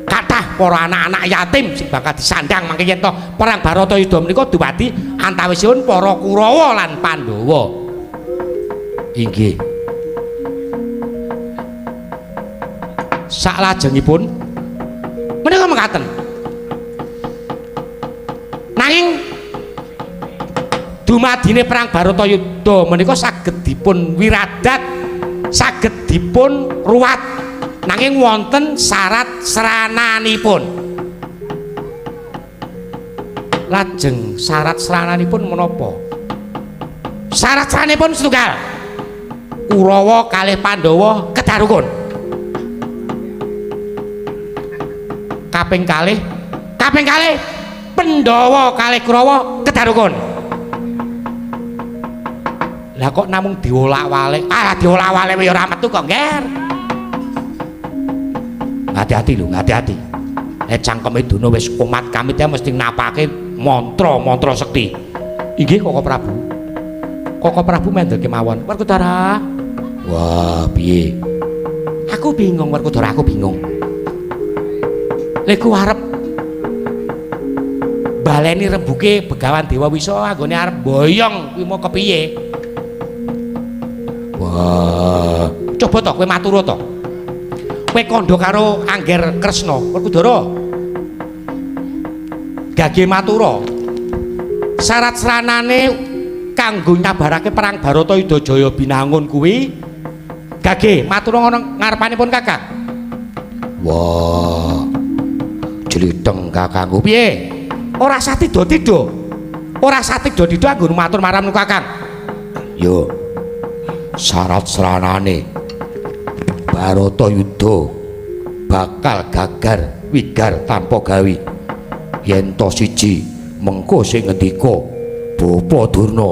Kathah para anak-anak yatim sing bakal disandang mangke yen to perang Baratayuda menika dumadi antawisipun para Kurawa lan Pandhawa. Inggih. Saklajengipun menika mekaten. Nanging dumadine perang Baratayuda menika saged dipun wiradat, saged dipun ruwat, nanging wonten syarat srananipun. Lajeng syarat srananipun menapa? Syarat srananipun setunggal. Kurawa kalih Pandhawa kedah rukun. Kaping kalih Pandhawa kalih Kurawa kedah rukun. Lah kok namung diolak-walik? Ah, diolak-walik ya ora metu kok, Nger. Hati-hati lho, hati-hati. Nek cangkeme Durna wis kumat kamit ya mesti napake mantra-mantra sekti. Inggih Koko Prabu. Koko Prabu mendel kemawon. Werkudara. Wah, piye? Aku bingung Werkudara, aku bingung. Lek ku arep baleni rembuke Begawan Dewawisa anggone arep boyong kuwi mau kepiye? Wah, coba to kowe matur to. Kowe kandha karo Angger Kresna, Werkudara. Gage matura. Syarat sranane kanggo nyabarake perang Baratayuda Jaya Binangun kuwi gage matura ngono ngarepanipun Kakang. Wah. Jlitheng kakangku piye? Ora sah tido-tido. Ora sah tido-tido anggo matur marang Kakang. Yo. Syarat sranane Baratayuda bakal gagar wigar tanpa gawi. Yen to siji mengko sing ngendika Bapa Durna.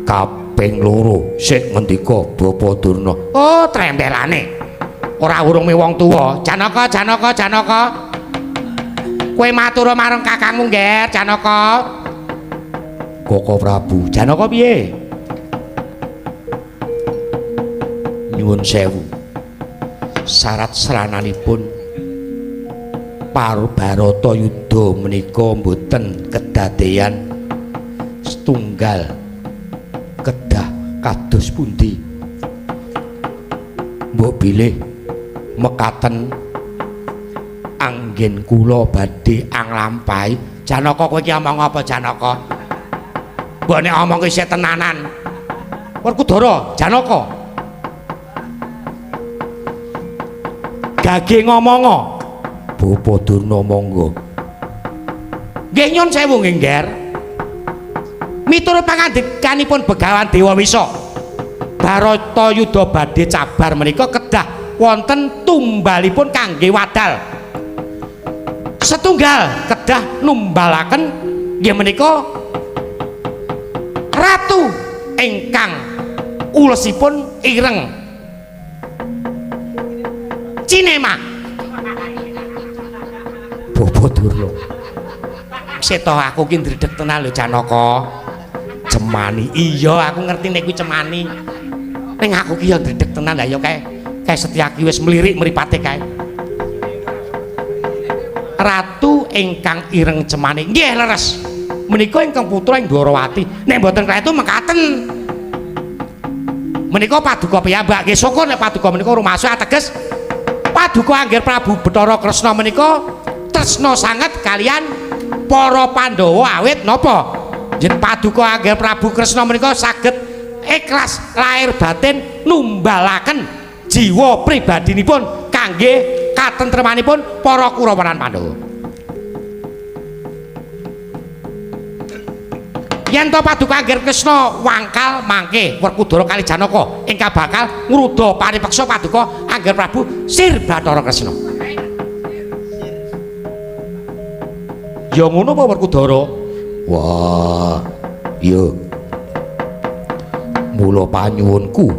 Kaping loro sing ngendika Bapa Durna. Oh, trembelane. Ora urung mi wong tuwa. Janaka, Janaka, Janaka. Kowe matur marang kakangmu, Ngger, Janaka. Koko Prabu, Janaka piye? Nyuwun sewu. Syarat srananipun Baratayuda menika mboten kedadeyan setunggal kedah kados pundi. Mbok bilih mekaten anggen kula badhe anglampahi. Janaka kowe iki omong apa Janaka? Mbok nek omong isih tenanan. Werkudara, Janaka. Gage ngomongo. Bapa Durna monggo. Nggih nyun sewu nggih, Ngger. Miturut pangandikanipun Begawan Dewa Wisa, Baratayuda badhe cabar menika kedah wonten tumbalipun kangge wadal. Setunggal kedah numbalaken nggih menika ratu ingkang ulesipun ireng Cinema. Bapa Durna. Seto aku ki ndredeg tenan lho Janaka. Cemani. Iya, aku ngerti nek kuwi cemani. Ning aku ki ya ndredeg tenan lah ya kae. Kae Setyaki wis mlirik mripate kae. Ratu ingkang ireng cemani. Nggih leres. Menika ingkang putra ing Dwarawati. Nek mboten kletu mekaten. Menika paduka piyambak. Nggih syukur nek paduka menika rumaos ateges paduka Angger Prabu Bathara Kresna menika tresna sanget kalian para Pandhawa awit napa? Yen paduka Angger Prabu Kresna menika saged ikhlas lahir batin numbalaken jiwa pribadinipun kangge katentremanipun para Kurawa lan Pandhawa. Yen to paduka Angger Kresna wangkal mangke Werkudara kali Janaka ingkang bakal ngruda paripeksa paduka Angger Prabu Sir Bathara Kresna. Ya ngono apa Werkudara? Wah, iya. Mula panyuwunku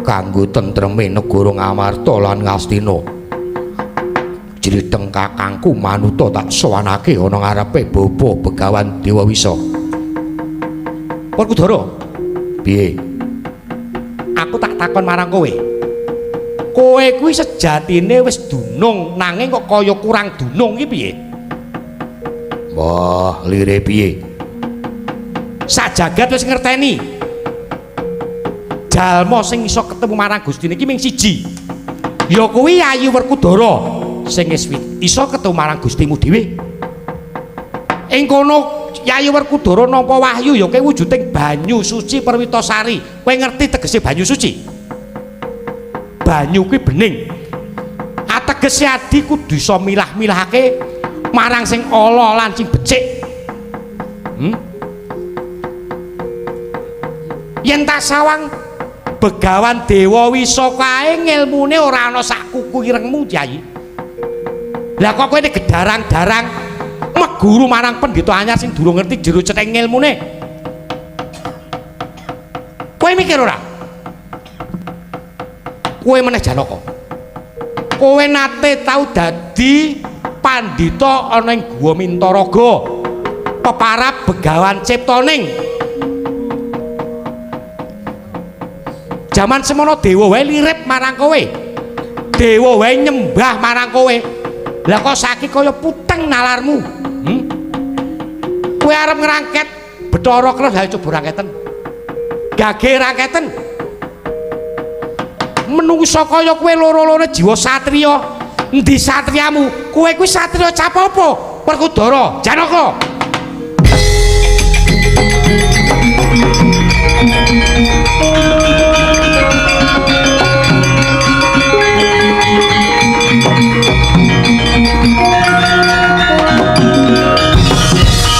kanggo tentreme negara Ngamarta lan Ngastina. Jriteng kakangku manuta tak sowanake ana ngarepe Bapa Begawan Dewa Wisa. Werkudara, piye? Aku tak takon marang kowe. Kowe kuwi sejatine wis dunung nanging kok kaya kurang dunung iki piye? Wah, lire piye? Sajagat wis ngerteni. Jalma sing iso ketemu marang Gustine iki ming siji. Ya kuwi Ayu Werkudara sing wis iso ketemu marang Gustimu dhewe. Ing kono Yayi Werkudara nampa wahyu ya kowe wujuding banyu suci Perwitasari. Kowe ngerti tegese banyu suci? Banyu kuwi bening. Ategese adi kudu iso milah-milahake marang sing ala lan sing becik. Yen tak sawang Begawan Dewa Wisa kae ngilmune ora ana sak kuku irengmu, Kyai. Lah kok kowe gedarang-darang meguru marang pendhita anyar sing durung ngerti jero cetheng ngilmune. Kowe mikir ora? Kowe meneh Janaka. Kowe nate tau dadi pandhita ana ing Guwa Mintaraga, peparab Begawan Ciptaning. Jaman semono dewa wae lirip marang kowe. Dewa wae nyembah marang kowe. Lah kok saiki kaya puteng nalarmu? Kowe arep ngrangket Bathara Kresna, ayo coba rangketen. Gage rangketen. Menungsa kaya kowe loro-lorone jiwa satriya. Endi satriyamu? Kowe kuwi satriya cap apa? Werkudara, Janaka.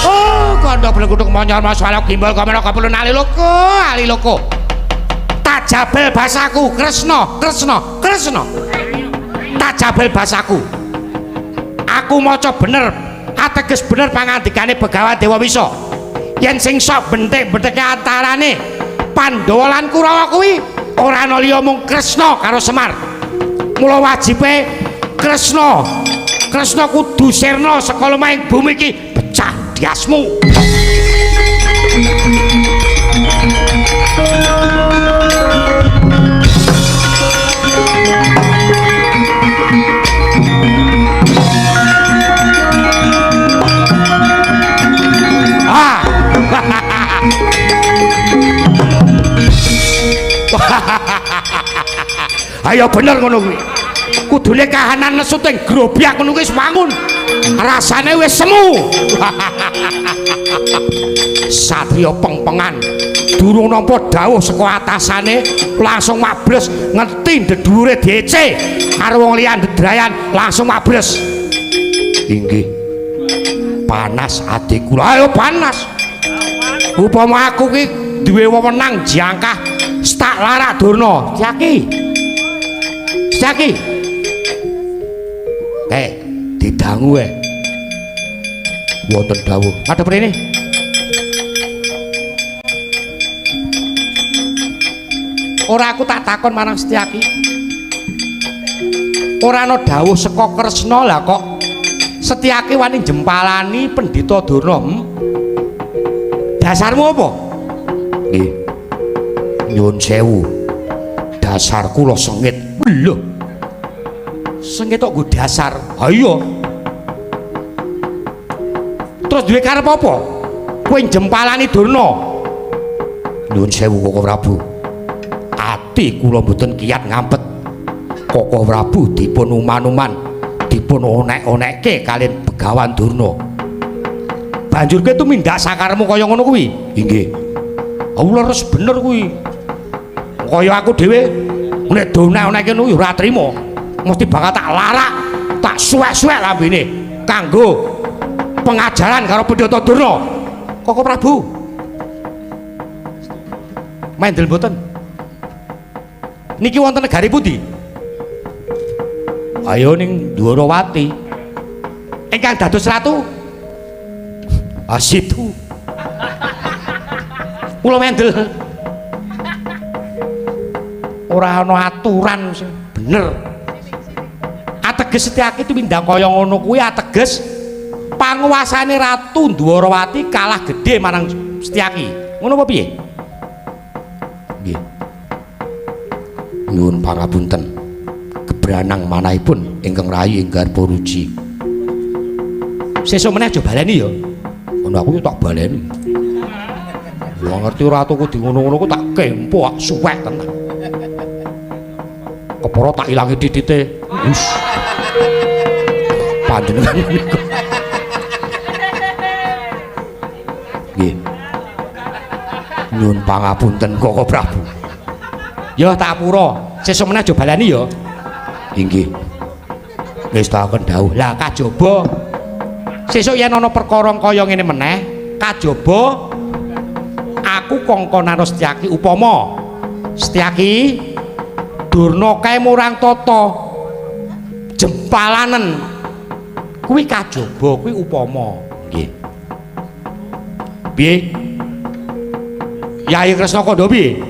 Oh, kandha blengkutuk monyol masalah gimbal kamera kapulun aliloko, aliloko. Tajabel basaku Kresna, Kresna, Kresna. Tajabel basaku. Aku maca bener, ateges bener pangandikane Begawan Dewa Wisa. Yen sing sok bentik-bentike antarane Pandhawa lan Kurawa kuwi ora ana liya mung Kresna karo Semar. Mula wajibe Kresna, Kresna kudu sirna saka lemahing bumi iki pecah diasmu. Ah. Ayo bener ngono kuwi. Kudune kahanan nesu teng grobyak ngono kuwi wis wangun. Rasane wis semu. Satria pengpengan durung nampa dawuh saka atasane langsung mables ngerti ndedhuwure DC karo wong liyan dedrayan langsung mables. Inggih. Panas ati kula. Ayo panas. Upama aku ki duwe wewenang jangkah tak larak Durna. Setyaki. Setyaki. Didangu Wonten dawuh. Madhep rene. Ora aku tak takon marang Setyaki. Ora ana dawuh saka Kresna lah kok Setyaki wani jempalani Pendhita Durna. Dasarmu apa? Nggih. Nyuwun sewu. Dasar kula sengit. Lho. Sengit kok nggo dasar. Ha iya. Terus duwe karep apa? Kowe jempalani Durna. Nyuwun sewu Koko Prabu. Ati kula mboten kiyat ngampet. Koko Prabu dipun uman-uman, dipun onek-onekke kaliyan Begawan Durna. Banjur kowe tumindak sakarepmu kaya ngono kuwi? Inggih. Allah res bener kuwi. Kaya aku dhewe nek donek-onekke ngono ora trima. Mesti bakal tak larak, tak suwek-suwek lambene kanggo pengajaran karo Pendhita Durna. Koko Prabu. Mendel mboten? Niki wonten negari pundi? Ayo ning Dwarawati. Ingkang dados ratu? Asitu. Kula mendel. Ora ana aturan sing bener. Ateges Setyaki tumindak kaya ngono kuwi ateges panguwasane Ratu Dwarawati kalah gedhe marang Setyaki. Ngono apa piye? Nggih. Nyuwun pangapunten. Gebranang manahipun ingkang rayi ing garba ruji. Sesuk meneh aja baleni ya. Ngono aku tak baleni. Wong ngerti ratuku di ngono-ngono ku tak kempo ak suwek tenan. Kepara tak ilangi titite. Wis. Panjenengan niku. Nggih. Nyuwun pangapunten Koko Prabu. Ya tak pura, sesuk meneh aja baleni ya. Inggih. Wis tak dawuh. Lah kajaba sesuk yen ana perkara kaya ngene meneh, kajaba aku kongkon karo Setyaki upama Setyaki Durna kae murang tata jempalanen kuwi kajaba kuwi upama. Nggih. Piye? Yai Kresna kandha piye?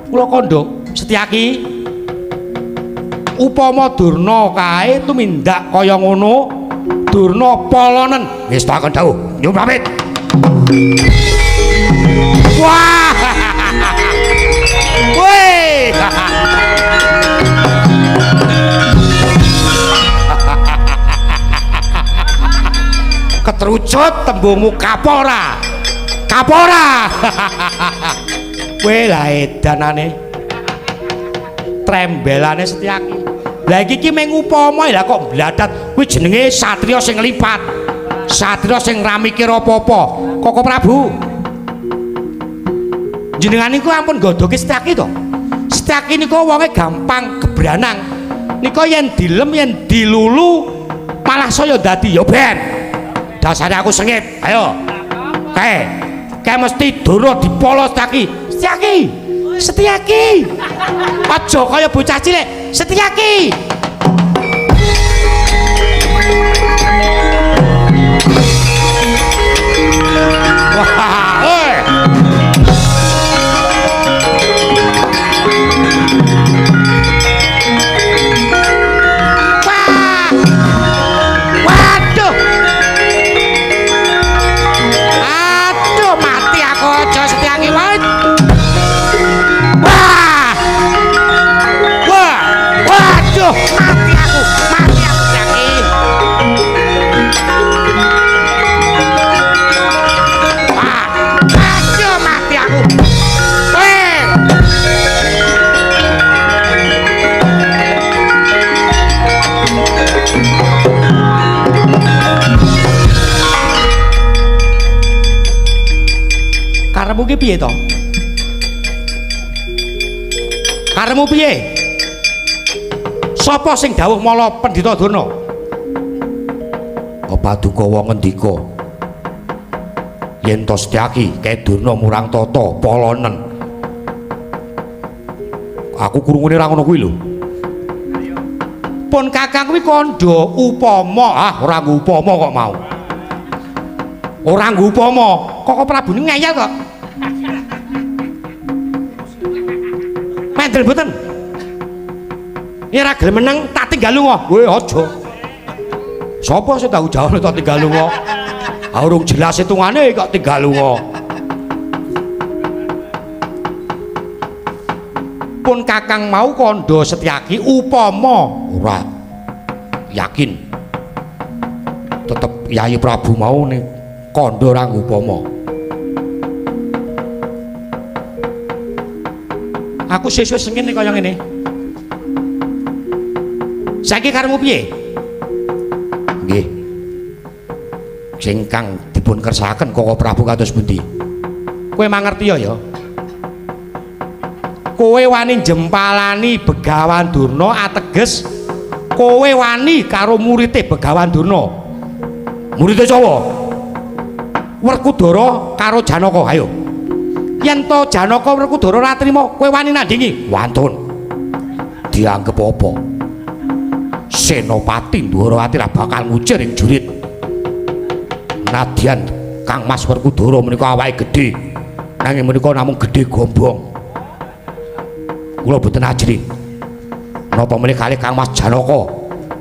Kula kandha Setyaki upama Durna kae tumindak kaya ngono Durna polonen. Wis tak dawuh. Nyuwun pamit. Wah. Woi. Ketrucut tembungmu kapora. Kapora. Kowe lah edanane. Trembelane Setyaki. Lah iki ki mung upama lah kok bladat kuwi jenenge satriya sing lipat. Satriya sing ra mikir apa-apa. Koko Prabu. Jenengan niku ampun nggodhoki Setyaki to. Setyaki niku wonge gampang gebranang. Nika yen dilem yen dilulu malah saya dadi ya ben. Dasare aku sengit. Ayo. Kae. Kae mesti Durna dipolo Setyaki. Setyaki. Setyaki. Aja kaya bocah cilik. Setyaki. Wah, oi. Wah. Waduh. Aduh, mati aku aja Setyaki wae. Wah. Wah. Waduh, mati aku Setyaki. Wah. Aduh, mati aku. Weh. Karepmu ki piye to? Karepmu piye? Sapa sing dawuh mala Pendhita Durna? Paduka wong ngendika yen to Setyaki kae Durna murang tata polonen. Aku krungune ra ngono kuwi lho. Pun kakang kuwi kandha upama, ah ora nggo upama kok mau. Ora nggo upama, Koko Prabu ngeyel kok. Mendel mboten? Yen ra gelem meneng tak tinggal lunga. Weh aja. Sapa sing tau jawab tak tinggal lunga? Ah urung jelas hitungane kok tinggal lunga. Pun kakang mau kandha Setyaki upama ora yakin. Tetep Yayi Prabu mau ning kandha ora nggo upama. Aku sesuk sengene kaya ngene. Saiki karepmu piye? Nggih. Sing kang dipun kersakaken Koko Prabu kados pundi? Kowe mangerti ya? Kowe wani jempalani Begawan Durna ateges kowe wani karo murite Begawan Durna. Murite sapa? Werkudara karo Janaka. Ayo. Yen to Janaka Werkudara ora trima, kowe wani nandingi? Wantun. Dianggep apa? Senopati Ndwarawati ra bakal ngucir ing jurit. Nadyan Kang Mas Werkudara menika awake gedhe. Nanging menika namung gedhe gombong. Kula boten ajrih. Napa meneh kalih Kang Mas Janaka,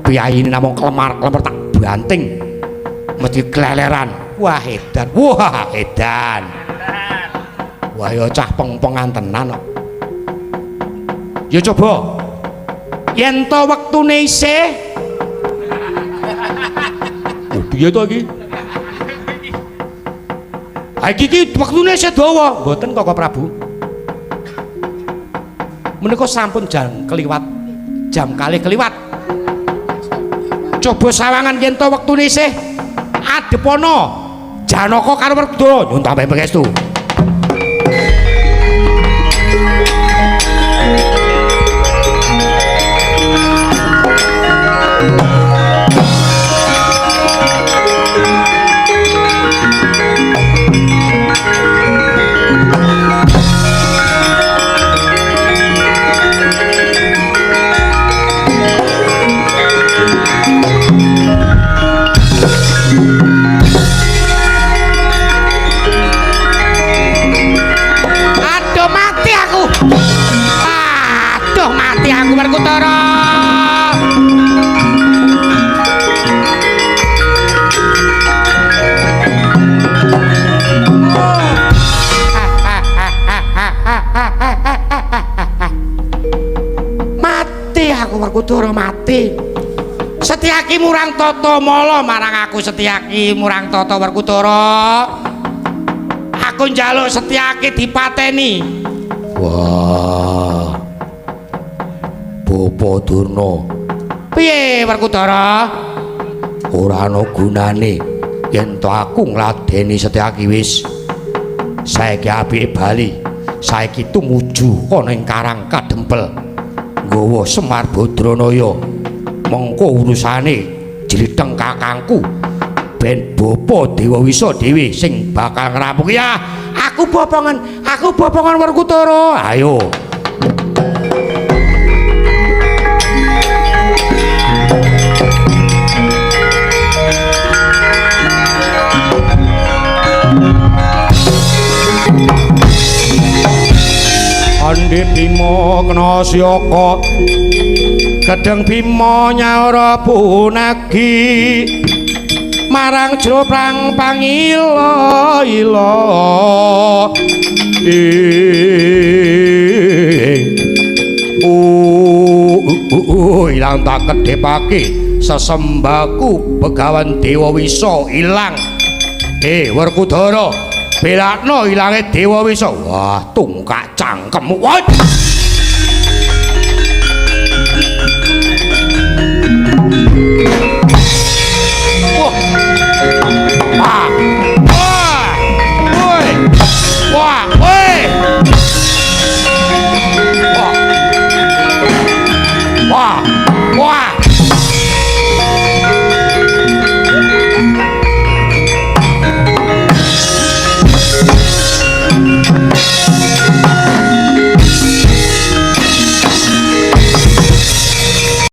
piyayine namung klemar-klemer tak banting. Mesti kleleran. Wah edan. Wah edan. Wah ya cah peng-pengan tenan kok. Ya coba. Yen to wektune isih. Oh piye to iki? Ha iki iki wektune isih dawa. Mboten Koko Prabu. Menika sampun jam keliwat. Jam kalih keliwat. Coba sawangan yen to wektune isih adepana Janaka karo Werkudara. Nyuwun tambahi pangestu. Aduh mati aku. Aduh mati aku Werkudara. Mati aku Werkudara mati. Setyaki murang tata mala marang aku Setyaki murang tata Werkudara. Aku njaluk Setyaki dipateni. Wah. Bapa Durna. Piye Werkudara? Ora ana gunane yen to aku ngladeni Setyaki wis. Saiki apike bali. Saiki tumuju ana ing Karang Kadempel. Nggawa Semar Badranaya. Mengko urusane jlitheng kakangku. Ben Bapa Dewa Wisa dhewe sing bakal ngrampungi ya. Aku bopongan Werkudara. Ayo. Andi Bima kena siaka gedeng Bima nyaura punagi marang jero prang pangila ila ilang tak kedhepake sesembaku Begawan Dewa Wisa ilang. Werkudara, belakno ilange Dewa Wisa. Wah, tungkak cangkemmu. Wah.